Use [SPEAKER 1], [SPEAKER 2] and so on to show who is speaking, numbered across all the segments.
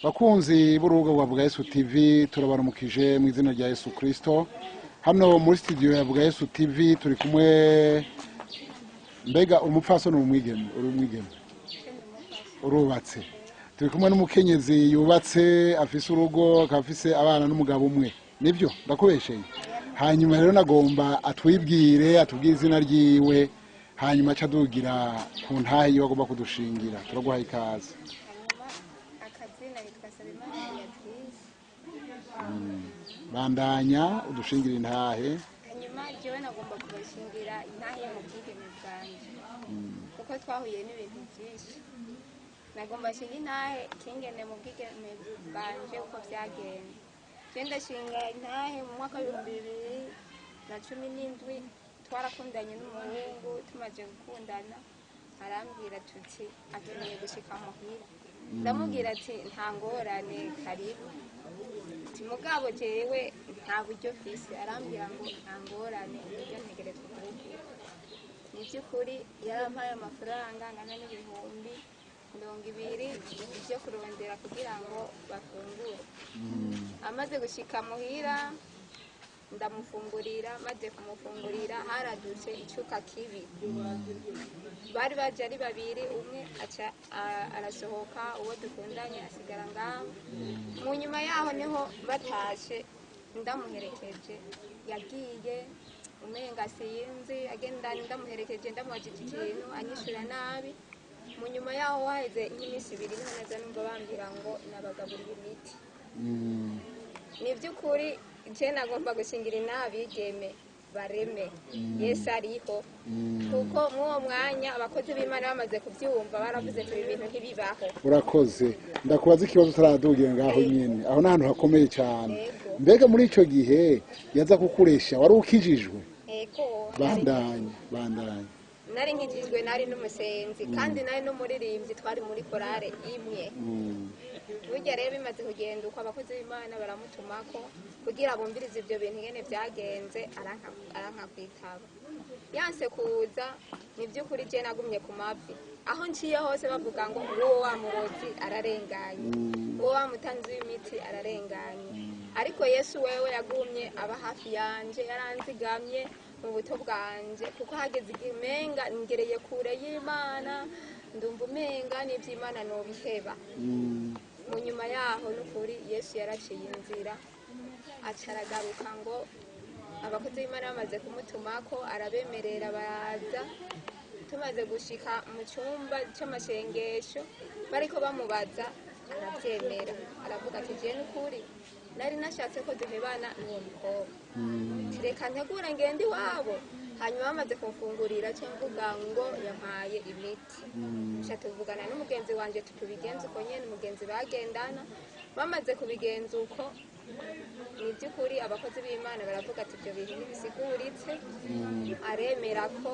[SPEAKER 1] Bakunzi b'urubuga rwa Vuga Yesu TV, turabaramukije mu izina rya Yesu Kristo. Hano muri studio ya Vuga Yesu TV turi kumwe, mbega umupfasoni, umwigeme, uri umwigeme, urubatse? Turi kumwe n'umukenyezi yubatse, afise urugo, akaba afise abana n'umugabo umwe. Nibyo, ndakubesheye? Hanyuma rero nagomba atwibwire, atubwire izina ryiwe, hanyuma aca adugira ku ntahe yiwe agomba kudushingira. Turaguhaye ikaze.
[SPEAKER 2] Hanyuma akazina yitwa Sabimana Beatrice.
[SPEAKER 1] Bandanya udushingira intahe.
[SPEAKER 2] Hanyuma jewe nagomba kubashingira intahe yo mu bwigeme bwanje, kuko twahuye n'ibintu byinshi. Nagomba shinga intahe kingene mu bwigeme bwanje uko byagenze. Je ndashinga intahe mu mwaka wa 2017. Twarakundanye n'umuhungu. Tumaze gukundana arambwira tuti akeneye gushika muhira. Ndamubwira ati: "Nta ngorane, karibu." Ati: "Mugabo jewe nta buryo mfise." Arambwira ngo: "Nta ngorane, uburyo ntegerezwa kububwira." Ni by'ukuri yarampaye amafaranga angana n'20,000 byo kurondera kugira ngo bafungure. Amaze gushika muhira ndamufungurira. Maze kumufungurira haradutse icuka kibi. Bari baje ari babiri, umwe aca arasohoka, uwo dukundanye asigara ngaho. Mu nyuma yaho niho batashe, ndamuherekeje, yagiye umenga sinzi agenda. Ndamuherekeje, ndamubajije ikintu anyishura nabi. Mu nyuma yaho haheze nk'iminsi 2 niho naza numva bambwira ngo nabagaburira imiti. Ni by'ukuri je nagomba gushingira inaha abigeme bareme, Yesu ariho, kuko mw'uwo mwanya abakozi b'Imana bamaze kubyumva baravuze ati: "Ibi bintu ntibibaho."
[SPEAKER 1] Urakoze. Ndakubaza ikibazo utaradugira ngaho nyene, aho ni ahantu hakomeye cyane.
[SPEAKER 2] Yego.
[SPEAKER 1] Mbega muri ico gihe yaza kukuresha wari ukijijwe?
[SPEAKER 2] Ego.
[SPEAKER 1] Bandanye, bandanye.
[SPEAKER 2] Nari nkijijwe, nari n'umusenzi kandi nari n'umuririmbyi, twari muri korale imwe. Burya rero bimaze kugenda uko, abakozi b'Imana baramutumako kugira bumvirize ibyo bintu ingene byagenze. Aranka kwitaba, yanse kuza. Ni by'ukuri je nagumye ku mavi. Aho nciye hose bavuga ngo: "Uwo wa murozi ararenganye, uwo wa mutanzi w'imiti ararenganye." Ariko Yesu wewe yagumye aba hafi yanje, yaranzigamye mu buto bwanje, kuko hageze igihe umenga ngereye kure y'Imana, ndumva umenga n'ivy'Imana nobiheba. Mu nyuma yaho n'ukuri Yesu yaraciye inzira, aca aragaruka ngo abakozi b'Imana bamaze kumutumako arabemerera, baraza. Tumaze gushika mu cyumba cy'amashengesho bariko bamubaza, arabyemera, aravuga ati: "Jewe n'ukuri nari nashatse ko duhebana n'uwo mukobwa. Reka ntegure ngende iwabo, hanyuma bamaze kumfungurira cyo mvuga ngo yampaye imiti." Nca tuvugana n'umugenzi wanje, tutubigenza uko nyene. Umugenzi bagendana bamaze kubigenza uko, ni by'ukuri abakozi b'Imana baravuga ati: "Ibyo bintu ntibisiguritse." Aremera ko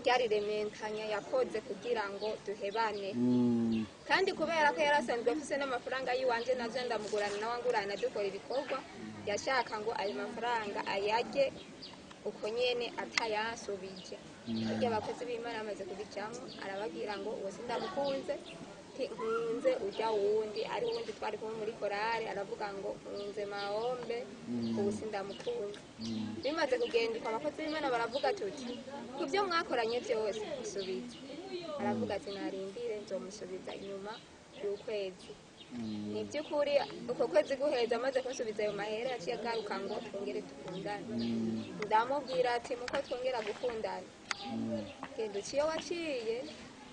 [SPEAKER 2] ryari rementanya yakoze kugira ngo duhebane. Kandi kubera ko yari asanzwe afise n'amafaranga y'iwanje, naje ndamugurana nawe angurana, dukora ibikorwa, yashaka ngo ayo mafaranga ayarye uko nyene atayansubije. Burya abakozi b'Imana bamaze kubijamwo, arababwira ngo: "Uwo sindamukunze, nkunze ujya wundi." Ari wundi twari kumwe muri korale. Aravuga ngo: "Nkunze Mahombe, ubu sindamukunze." Bimaze kugenda uko, abakozi b'Imana baravuga tuti: "Ku byo mwakoranye byose musubize." Aravuga ati: "Narindire, nzomusubiza inyuma y'ukwezi." Ni by'ukuri uko kwezi guheza, amaze kunsubiza ayo mahera, yaciye agaruka ngo twongere dukundane. Ndamubwira ati: "Muko twongera gukundana, genda uciye waciye,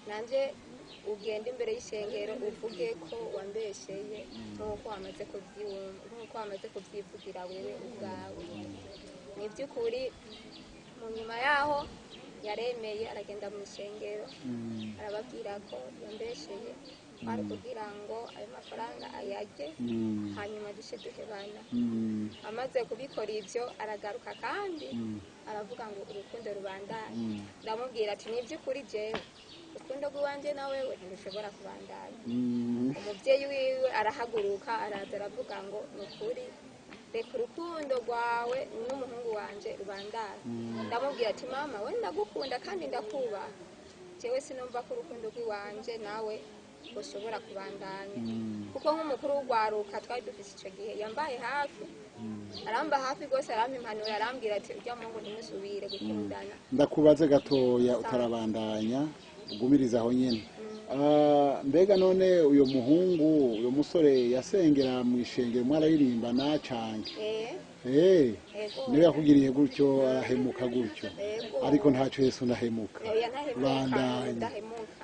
[SPEAKER 2] nanje ugenda imbere y'ishengero uvuge ko wambesheye nk'uko wamaze kubyumva, nk'uko wamaze kubyivugira wewe ubwawe." Ni by'ukuri mu nyuma yaho yaremeye, aragenda mu ishengero, arababwira ko yambesheye, kwari kugira ngo ayo mafaranga ayarye, hanyuma duce duhebana. Amaze kubikora ibyo, aragaruka kandi aravuga ngo urukundo rubandanye. Ndamubwira ati: "Ni iby'ukuri jewe urukundo rw'iwanjye na wewe ntirushobora kubandanya." Umubyeyi wiwe arahaguruka, araza, aravuga ngo: "Ni ukuri, reka urukundo rwawe n'umuhungu wanje rubandanye." Ndamubwira ati: "Mama we, ndagukunda kandi ndakubaha, jewe sinumva ko urukundo rw'iwanje nawe ushobora kubandanya." Kuko nk'umukuru w'urwaruka twari dufise ico gihe yambaye hafi, aramba hafi rwose, arampa impanuro, arambwira ati ujya muhungu ntimusubire gukundana.
[SPEAKER 1] Ndakubaze gatoya utarabandanya, ugumiriza aho nyene. Mbega none uyo muhungu, uyo musore yasengera mu ishengero, mwararirimbana canke?
[SPEAKER 2] Eh.
[SPEAKER 1] Eh.
[SPEAKER 2] Ego.
[SPEAKER 1] Niwe yakugiriye gutyo, arahemuka gutyo?
[SPEAKER 2] Ego.
[SPEAKER 1] Ariko ntaco, Yesu ndahemuka.
[SPEAKER 2] Oya, ntahemuka.
[SPEAKER 1] Bandanya.
[SPEAKER 2] Ndahemuka.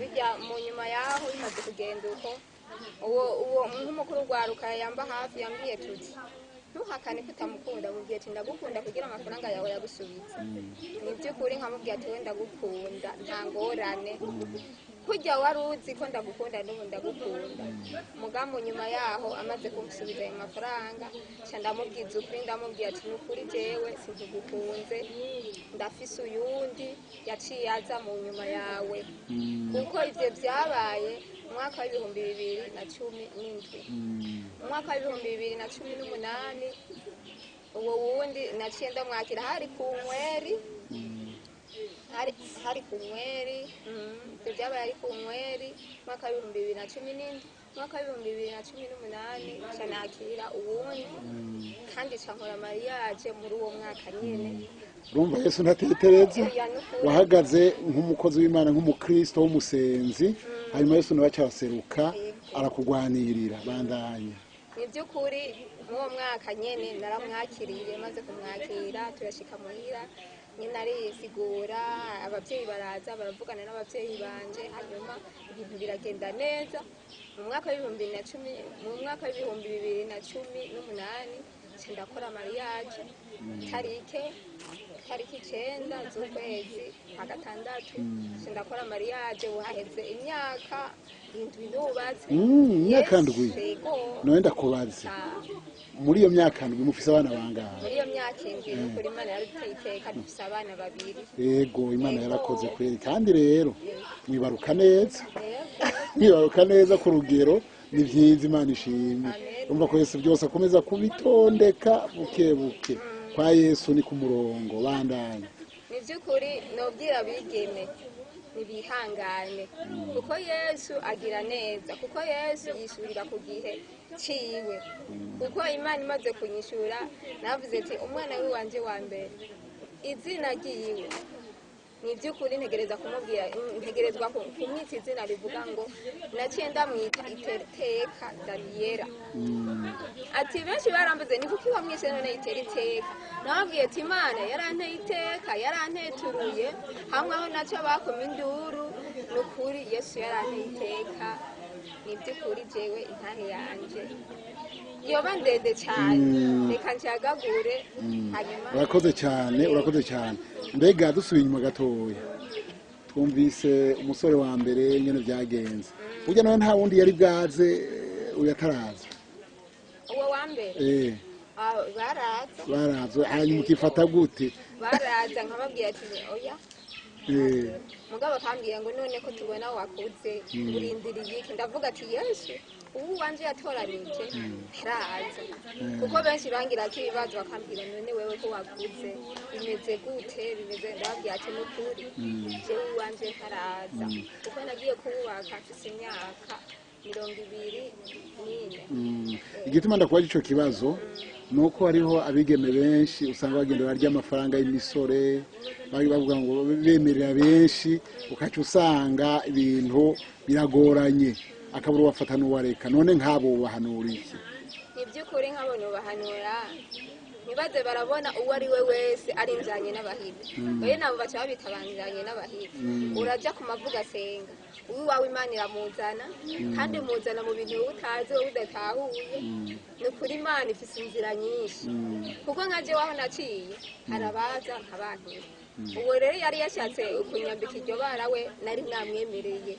[SPEAKER 2] Bijya mu nyuma yaho bimaze kugenda uko, uwo nk'umukuru w'urwaruka yamba hafi yambwiye tuti ntuhakane ko utamukunda, mubwiye ati ndagukunda kugira amafaranga yawe yagusubize. Ni by'ukuri nkamubwira ati we ndagukunda, nta ngorane, kurya wari uzi ko ndagukunda, n'ubu ndagukunda. Mugamu nyuma yaho amaze kunsubiza ayo mafaranga, nca ndamubwiza ukuri, ndamubwira ati ni ukuri jewe sintugukunze, ndafise uyundi yaciye aza mu nyuma yawe. Kuko ivyo vyabaye mu mwaka wa 2017. Mu mwaka wa 2018 uwo wundi naciye ndamwakira, hari ku nkweri, hari ku nkweri. Ivyo vyabaye ari ku nkweri mwaka wa 2017. Mwaka wa 2018 nca nakira uwundi, kandi nca nkora mariage muri uwo mwaka nyene.
[SPEAKER 1] Urumva Yesu ntatetereza.
[SPEAKER 2] Oya, nukuri.
[SPEAKER 1] Wahagaze nk'umukozi w'Imana, nk'umukristo w'umusenzi, hanyuma Yesu nawe acaseruka arakugwanirira. Bandanya.
[SPEAKER 2] Ni by'ukuri, muri uwo mwaka nyene naramwakiriye. Maze kumwakira turashika muhira nyine, arisigura, ababyeyi baraza baravugana n'ababyeyi banje, hanyuma ibintu biragenda neza. Mu mwaka w'ibihumbi na cumi, mu mwaka wa 2018 nca ndakora mariage tariki 9 z'ukwezi kwa gatandatu, nca ndakora mariage. Ubu haheze imyaka 7 nubatse.
[SPEAKER 1] Imyaka 7?
[SPEAKER 2] Yego.
[SPEAKER 1] None ndakubaze, muri iyo myaka 7 mufise abana bangahe?
[SPEAKER 2] Muri iyo myaka 7, nukuri Imana yaraduteye iteka, dufise abana babiri.
[SPEAKER 1] Yego, Imana yarakoze kweri. Kandi rero mwibaruka neza.
[SPEAKER 2] Yego.
[SPEAKER 1] Mwibaruka neza ku rugero, ni byiza, Imana ishimwe.
[SPEAKER 2] Amen.
[SPEAKER 1] Urumva ko Yesu byose akomeza kubitondeka buke buke. Kwa Yesu ni ku murongo. Bandanya.
[SPEAKER 2] Ni by'ukuri, nobwira abigeme ntibihangane, kuko Yesu agira neza, kuko Yesu yishurira ku gihe ciwe. Kuko Imana imaze kunyishura, navuze ati umwana w'iwanje wa mbere, izina ryiwe, ni iby'ukuri ntegereza kumubwira, ntegerezwa kumwita izina rivuga ngo naciye ndamwita Iteriteka Daniyela. Ati benshi barambuze ni kuko wamwishe none Itera Iteka? Nababwiye ati Imana yaranteye iteka, yaranteturuye hamwe aho nacyo bakoma induru. Ni ukuri Yesu yaranteye iteka. Ni iby'ukuri jewe intahe yanje yoba ndende cyane, reka ncagagure hanyuma.
[SPEAKER 1] Urakoze cyane, urakoze cyane. Mbega dusubiye inyuma gatoya, twumvise umusore wa mbere nyine byagenze burya, nawe nta wundi yari bwaze uyu ataraza?
[SPEAKER 2] Uwo wa mbere?
[SPEAKER 1] Eh.
[SPEAKER 2] Ah, baraza.
[SPEAKER 1] Baraza, hanyuma ukifata gute?
[SPEAKER 2] Baraza nkababwira ati oya. Mugabo akambwira ngo none ko tubona wakuze, urindiriye iki? Ndavuga ati Yesu ubu wanje yatoranije ntaraza. Kuko benshi bangira ko ibibazo, bakambwira none wewe ko wakuze bimeze gute, bimeze? Ndababwira ati nukuri jewe uwanje ntaraza, kuko nagiye kuwubaka mfise imyaka 24.
[SPEAKER 1] Igituma ndakubaza ico kibazo ni uko hariho abigeme benshi usanga bagenda barya amafaranga y'imisore, bari bavuga ngo bemerera benshi, ukaca usanga ibintu biragoranye, akabura uwafata n'uwareka. None nk'abo bahanura iki?
[SPEAKER 2] Ni by'ukuri, nk'abona bahanura ntibaze barabona uwo ari we wese ari njanye n'abahiga. Oye, nabo baca babita banjanye n'abahiga. Uraja ku mavuga asenga, uwiwawe Imana iramuzana, kandi imuzana mu bintu wowe utazi, wowe udatahuye. Ni ukuri Imana ifise inzira nyinshi, kuko nka jewe aho naciye harabaza nkabankira. Uwo rero yari yashatse kunyambika iryo bara, we nari namwemereye.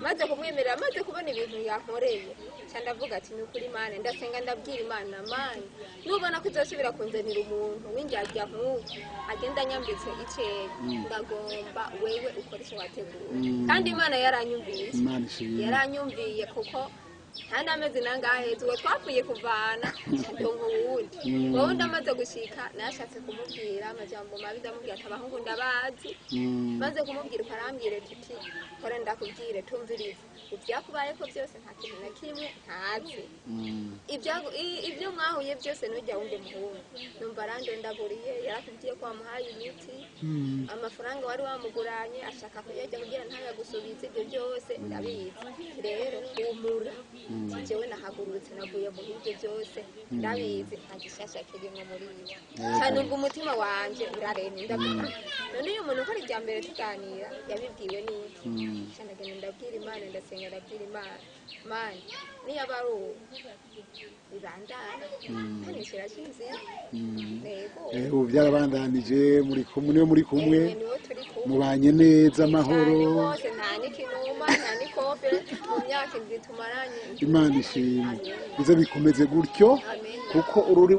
[SPEAKER 2] Maze kumwemerera, maze kubona ibintu yankoreye, nca ndavuga ati ni ukuri Imana, ndasenga, ndabwira Imana: Mana, nubona ko uzosubira kunzanira umuntu w'indyarya nk'ubu agenda anyambitse icera, ndagomba wewe ukora icyo wateguye. Kandi Imana yaranyumviye.
[SPEAKER 1] Imana ishimwe.
[SPEAKER 2] Yaranyumviye, kuko Nta n'amezi nangahe uwo twapfuye kuvana, ndonka uwundi. Uwo wundi amaze gushika, nashatse kumubwira amajambo mabi, ndamubwira ati: "Abahungu ndabazi." Maze kumubwira uko, arambwira ati: "Kora ndakubwire, tumvirize, ibyakubayeko byose nta kintu na kimwe ntazi. Ibyo mwahuye byose n'ujya wundi muhungu, numva arandondaguriye, yarakubwiye ko wamuhaye imiti, amafaranga wari wamuguranye ashaka kuyajya kugira ntayagusubize, ibyo byose ndabizi. Rero humura, jewe nahagurutse, navuye mu ibyo byose ndabizi, nta gishasha kirimwo muri ibyo cyane." Ubwo umutima wanje uraremye, ndavuga: "None uyu muntu ukora irya mbere tuganira yabibwiwe n'iki?" Nca ndagenda ndabwira Imana, ndasenga, ndabwira Imana: "Mana, niyo aba ari ubu bibandana, ntanishyira inzira." Yego.
[SPEAKER 1] Ubu byarabandanije, muri kumwe, niwe muri kumwe?
[SPEAKER 2] Niwo turi kumwe.
[SPEAKER 1] Mubanye neza, amahoro?
[SPEAKER 2] Cyane rwose, nta n'ikinuma, nta n'ikofe mu myaka 7 tumaranye.
[SPEAKER 1] Imana ishimwe, bize bikomeze gutyo.
[SPEAKER 2] Amen.
[SPEAKER 1] Kuko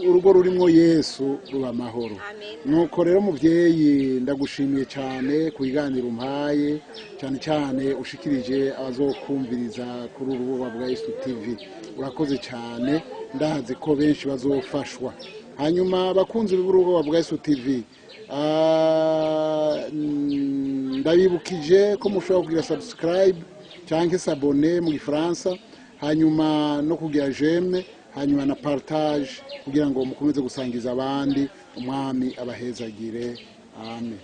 [SPEAKER 1] urugo rurimwo Yesu ruba amahoro.
[SPEAKER 2] Amen.
[SPEAKER 1] Nuko rero muvyeyi, ndagushimiye cyane ku biganiro umpaye, cyane cyane ushikirije abazokumviriza kuri uru rubuga bwa Yesu TV. Urakoze cyane, ndazi ko benshi bazofashwa. Hanyuma abakunzi b'urubuga bwa Yesu TV, ndabibukije ko mushobora kugira subscribe cyangwa s'abonner mu Gifaransa, hanyuma no kugira j'aime, hanyuma na partage, kugira ngo mukomeze gusangiza abandi. Umwami abahezagire, amen.